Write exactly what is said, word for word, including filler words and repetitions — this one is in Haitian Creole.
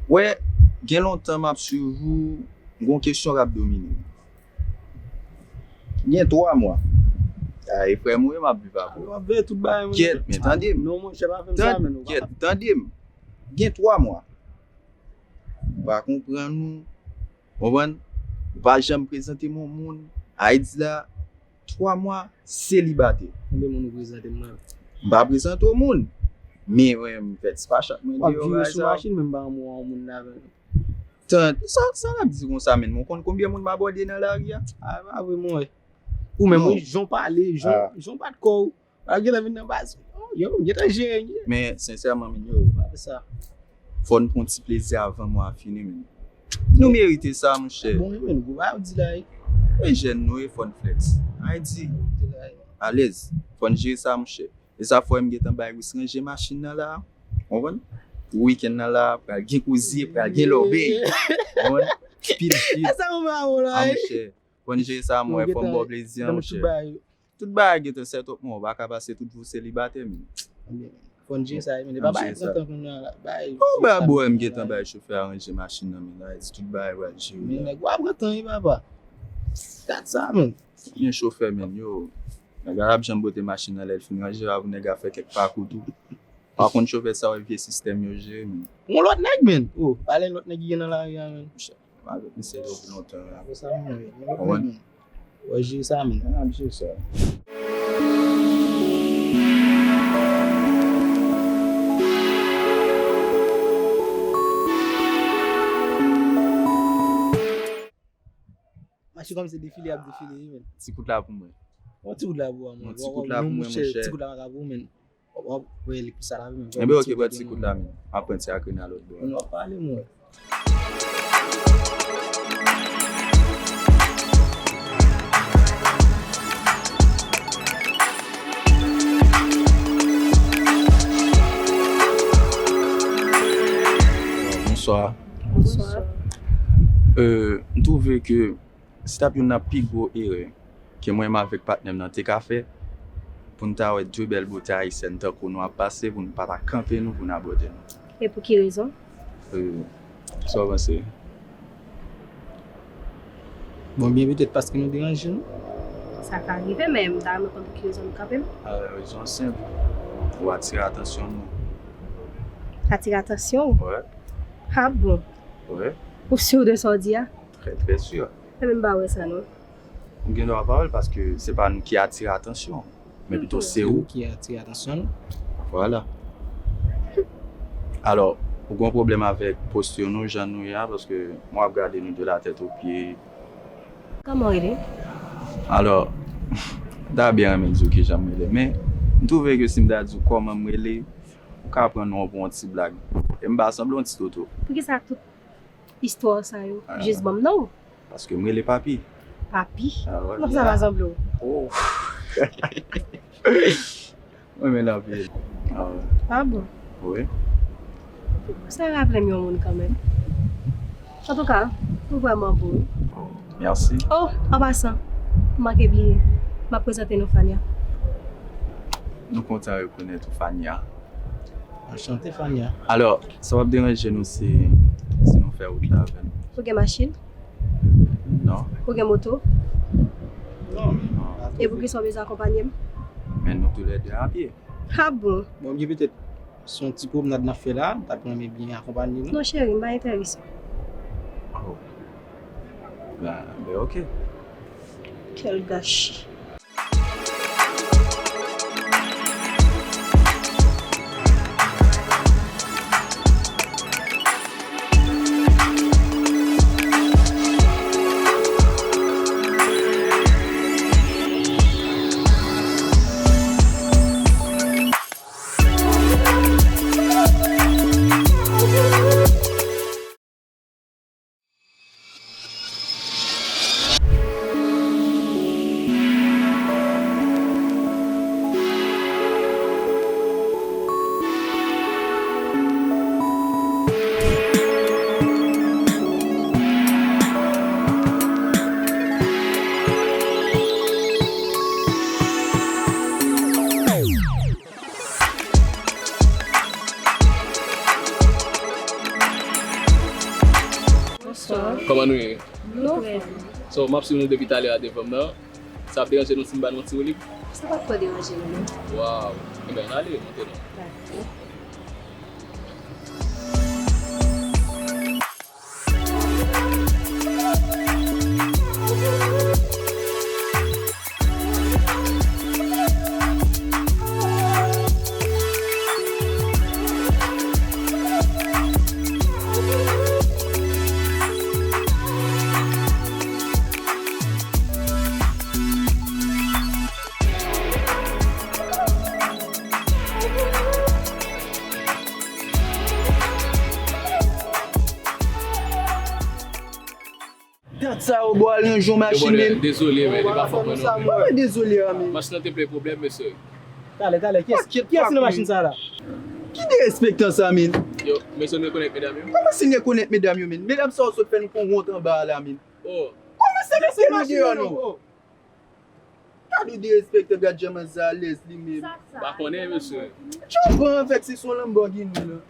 Wè, gen lontan m ap swiv ou, gon kesyon k ap domine m. Gen twa mwa. A, e frè m ou ye, m ap viv avè w. W ap veye tout bagay, men. Kyèt, men tande m. Non, monchè, pa fè m sa, men. Kyèt, tande m. Gen twa mwa. M pa konprann ou. Konprann? Ou pa janm prezante m yon moun. Ayiti la, twa mwa selibatè. Konbyen moun ou prezante m nan? M pa prezante w moun. Men, men, m fè ti pachak mwen deyò bagay sa. W ap vire sou machin, men m pa renmen w wè yon moun la, men. Tan, sa, sa l ap di konsa, men? Ou konn konbyen moun m abòde nan lari a? A, pa vre, mwen. Ou menm, wi, jan w pale, jan, jan w bat kò w. Pral gentan vin nan baz. Yo, m gentan jere, ye. Men, sensèman, men, yo, pa fè sa. Fò n pran ti plezi avan mwa a fini, men. Nou merite sa, monchè. Bon, men, gwo bagay w di la, wi. E jèn nou ye, fò n flex. Ayiti, alèz. Fò n jere sa, monchè. E sa fè m gentan bay Ris ranje machin nan la. Konprann? Pou wikenn nan la, pral gen koze, pral gen lòbèy. Konprann? Pil, pil. E sa ou ba ou la, wi. A, monchè. Fò n jere sa, mwen, fò m ba w plezi, monchè. Tout bagay gentan set up, mwen, ou pa ka pase tout vi w selibatè, men. Fò n jere sa, men. E pa bagay pran tan kounye a la, bagay. Ou ba bwè m gentan bay chofè a ranje machin nan, men, la, di tout bagay pral jere la. Men nèg, w ap pran tan, wi, papa. Gad sa, men. Gen chofè, men, yo. Nèg la ap janm pote machin nan lè l fin ranje, a pou nèg la fè kèk pakou tou. Pa konn chofè sa yo, vye sistèm yo jere, men. Yon lòt nèg, men. Oh, pale lòt nèg ki gen nan lari a, men. Avèk misye depi lontan la. Apre sa, mwen, mwen, mwen, mwen. Wè, jere sa, men. N ap jere sa. Mache kòmsi defile ap defile, wi, men. Ti kout la pou mwen. Yon ti kout la pou mwen, monchè. Ti kout la pa ka pou mwen. W ap, w ap wè li pou sa la, men. Enben, oke, pran ti kout la, men. M ap pran ti akri nan lòt bò a. Nou ap pale, mwen. Bonswa. Bonswa. Euh, m twouve ke se t ap youn nan pi gwo erè ke mwen menm avèk patnè m nan te ka fè, pou n ta wè de bèl bote ayisyèn tankou nou ap pase, pou n pa ta kanpe nou, pou n abòde nou. E pou ki rezon? Euh, sa w panse? Bon, byen petèt paske nou deranje nou. Sa ka rive, men m ta renmen konn pou ki rezon nou kanpe nou. A, rezon an senp. Ou atire atansyon nou. Atire atansyon w? Wè. A bon? Wè. Ou si de sa w di a? Trè, trè si. Enben, m pa wè sa, non. Ou gen dwa pa wè l paske se pa nou ki atire atansyon, men pito se ou ki atire atansyon nou. Vwala. Alò, ou gen pwoblèm avèk posti nou, jan nou ye a, paske mwen ap gade nou de la tèt o pye. Kòman w rele? Alò, m ta byen renmen di w kijan m rele, men m twouve ke si m ta di w kòman m rele, ou ka pran non an pou yon ti blag. E m pa sanble yon ti toto. Poukisa tout istwa sa yo? Ah. Jis ban m non w. Paske m rele Papi. Papi? Ah, wè. Non, sa pa sanble w. Oh. Mwen renmen l anpil. Ah, wè. Ah bon? Wi. Sa raple m yon moun kanmenm. Antouka, ou vrèman bo wi. Oh, mèsi. Oh, an pasan, m manke bliye. M ap prezante nou Fania. Nou kontan rekonèt ou, Fania. Anchante, Fania. Alò, sa p ap deranje nou si, si nou fè wout la avè nou? Ou gen machin? Non. Ou gen moto? Non. Non. E poukisa w bezwen akonpanye m? Men nou toulède a pye. Ah bon? Bon, byen petèt se yon ti pwomnad n ap fè la, m t ap renmen byen akonpanye nou. Non, cheri, m pa enterese. Oh. Ben, ben, oke. Quel gâchis. Nou ye. Nou trè byen. So, m ap swiv nou depi talè a devan m nan. Sa ap deranje nou si m ba nou yon ti woulib? Sa pa twò deranje nou, non. Waw. Enben, ann ale, monte non. Dat sa yo, bò, al ranje yon machin, men. Dezole, men, li pa fòk mwen non. Mwen dezole a, men. Machin nan te plen pwoblèm, mesye. Talè, talè, kiyès, kiyès ki nan machin sa la? Ki derespektan sa, men? Yo, mesye, nou rekonèt medam yo? Kòman si n rekonèt medam yo, men? Medam sa yo sot fè nou pran wont anba a la, men. Oh. Kòman se mesye nou deyò, non? Gade w derespektan, gad jan manzè alèz li menm. Pa konnen, mesye. Tchonpan, anfèt, se yon Lamborghini la.